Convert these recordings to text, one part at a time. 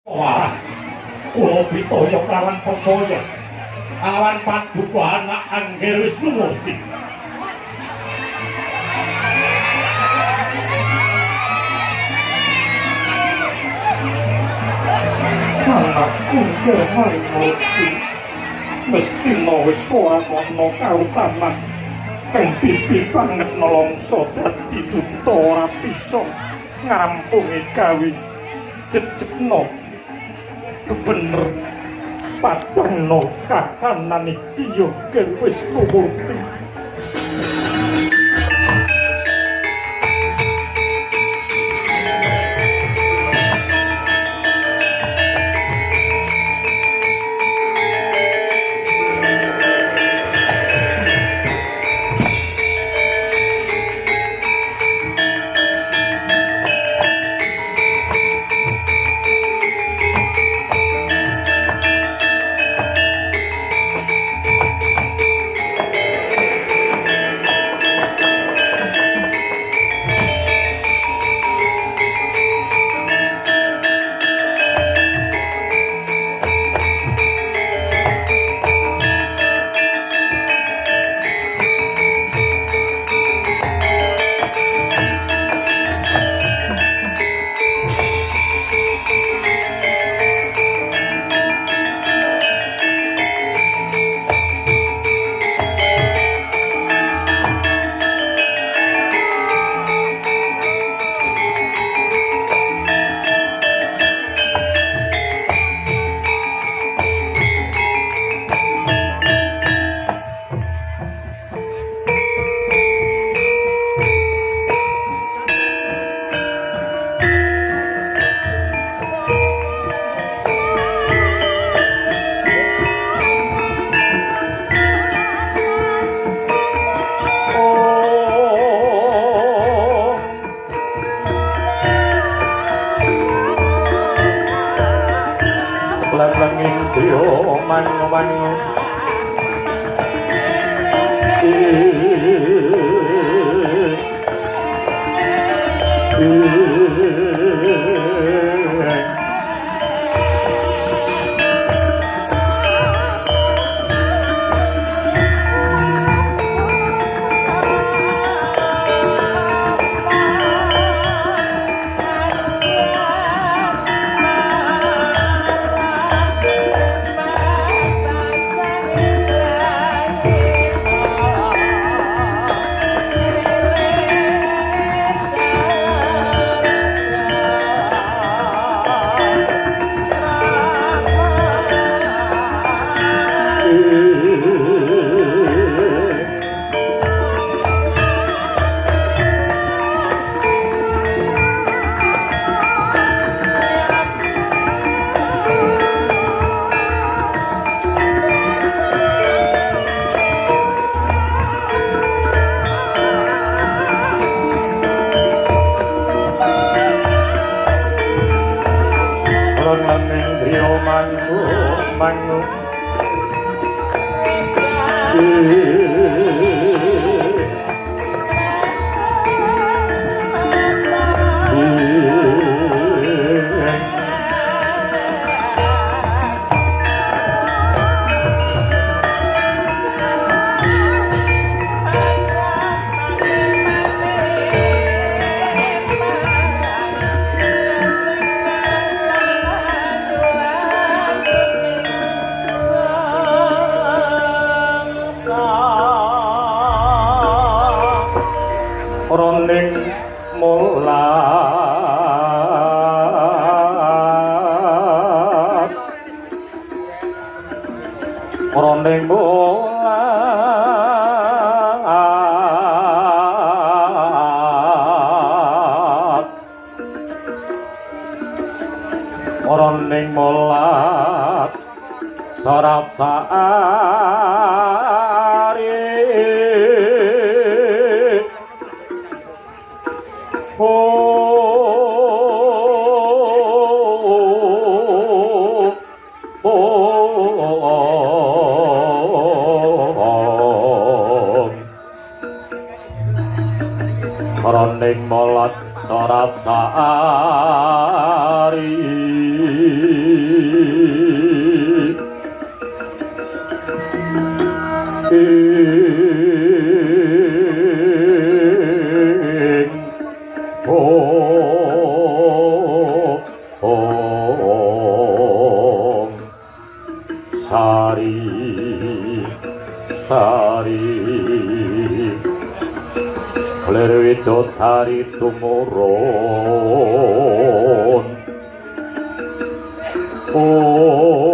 Wah, kula pitaya kawan percaya awan paduka anak Angger Wisnumurti. Anakku Angger Harimurti mesti wis ora ana kautaman kang pipi banget nelongso dadi duta ora bisa ngrampungi gawe jejegno bener padangno kahanan iki ya Angger Wisnumurti. Roning molat sorap sari. Sari sari lir widodari tumurun om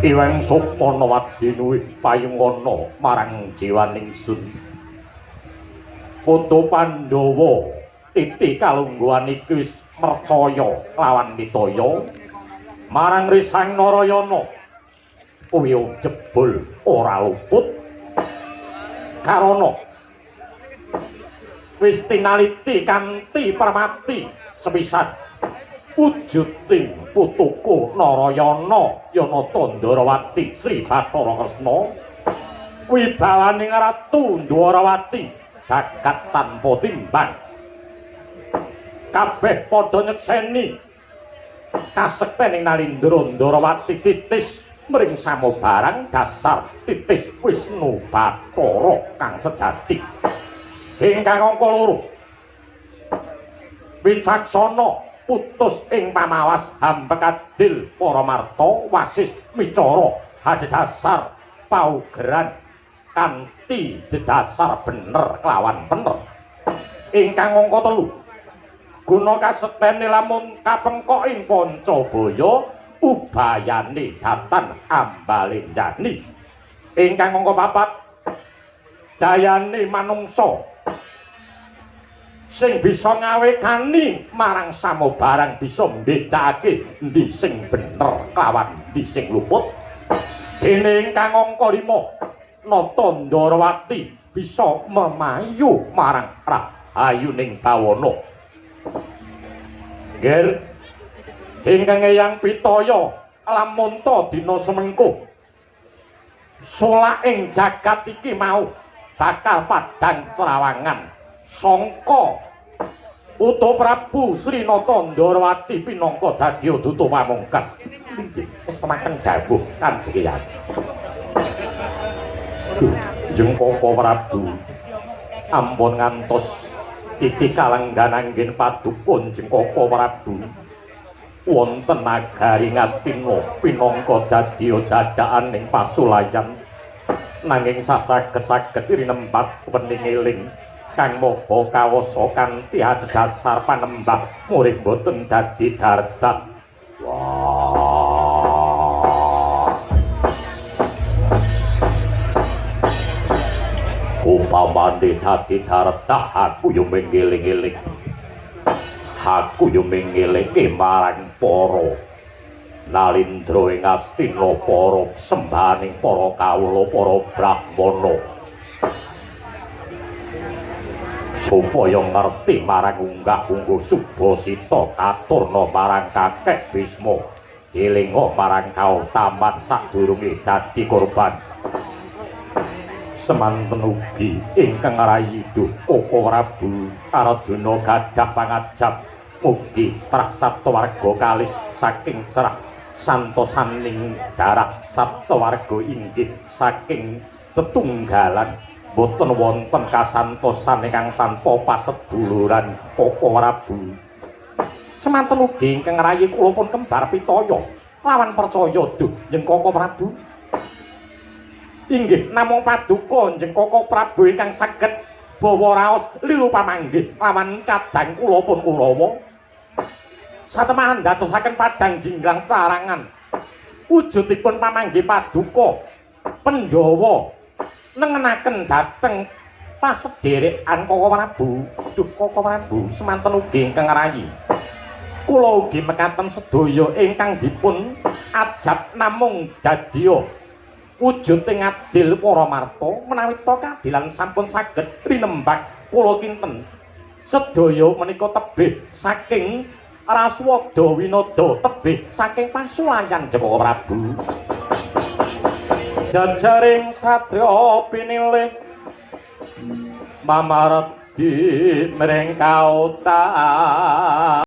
Iwang sopana wadinuwih payungana marang jiwaning sun. Putu Pandhawa titi kalungguhan iki wis mercaya lawan mitaya marang Risang Narayana kuwi jebul ora luput karana wis tinaliti kanthi permati sepisan wujuding putuku Narayana Yanata Ndharawati Sri Bathara Kresna wibawaning Ratu Ndharawati jagat tanpa timbang kabeh padha nyekseni kasektening Nalindra Ndharawati titis mring samubarang dasar titis Wisnu Bathara kang sejati. Ingkang angka loro wicaksana putus ing pamawas hambekadil paramarta wasis micara hadhasar paugeran kanthi dedasar bener kelawan bener. Ingkang angka telu guna kasektene lamun kapengkok ing Pancabaya ubayane datan ambalenjani. Ingkang angka papat dayane manungsa sing bisa ngawekani marang samubarang bisa mbedakake endi sing bener kelawan endi sing luput. Dene ingkang angka 5 Nata Ndharawati bisa memayu marang rahayuning bawana. Nggih ingkang Eyang Pitaya lamun ta dina semengko solaking jagat iki mau bakal padhang trawangan sangka Uta Prabu Sri Nata Ndharawati pinangka dadi duta pamungkas. Inggih, wis temaken dawuh Kanjeng Eyang. Jeng Koko Prabu ampun ngantos titi kalenggan anggen paduka Jeng Koko Prabu wonten nagari Ngastina pinangka dadi dadakan ing pasulayan nanging sasaged-saged rinembat wening eling kang maha kawasa kanthi adhedhasar panembah murid boten dadi dardat. Wah. Upamane dadi dardah aku yo mengeling-eling. Aku yo mengelingke marang para Nalindra ing Astina, para sembahaning para kawula, para brahmana, supaya ngerti marang unggah-ungguh subasita katurna marang kakek Bisma, elinga marang kautaman sadurunge dadi korban. Semanten ugi ingkang rayi duh Koko Prabu Arjuna gadah pangajap mugi trah saptawarga kalis saking cerah santosaning darah saptawarga inggih saking tetunggalan boten wonten kasantosan ingkang tanpa paseduluran Koko Prabu. Semanten ugi ingkang rayi kula pun kembar pitaya lawan percaya duh jeng Koko Prabu. Inggih namung paduka jeng Koko Prabu ingkang saged bawa raos lilu pamanggih lawan kadang kula pun Kurawa. Satemahan dadosaken padang jinglang tarangan wujudipun pamanggih paduka Pandhawa nengenaken dhateng pasederekan Koko Prabu. Duh Koko Prabu, semanten ugi ingkang rayi kula ugi mekaten sedaya ingkang dipun ajab namung dadya wujuding adil para marta menawi ta kadilan sampun saged rinembak kula kinten. Sedaya menika tebih saking Raswada Winada, tebih saking pasulayan Joko Prabu. Jajaring satriya pinilih mamardi mring kautaman.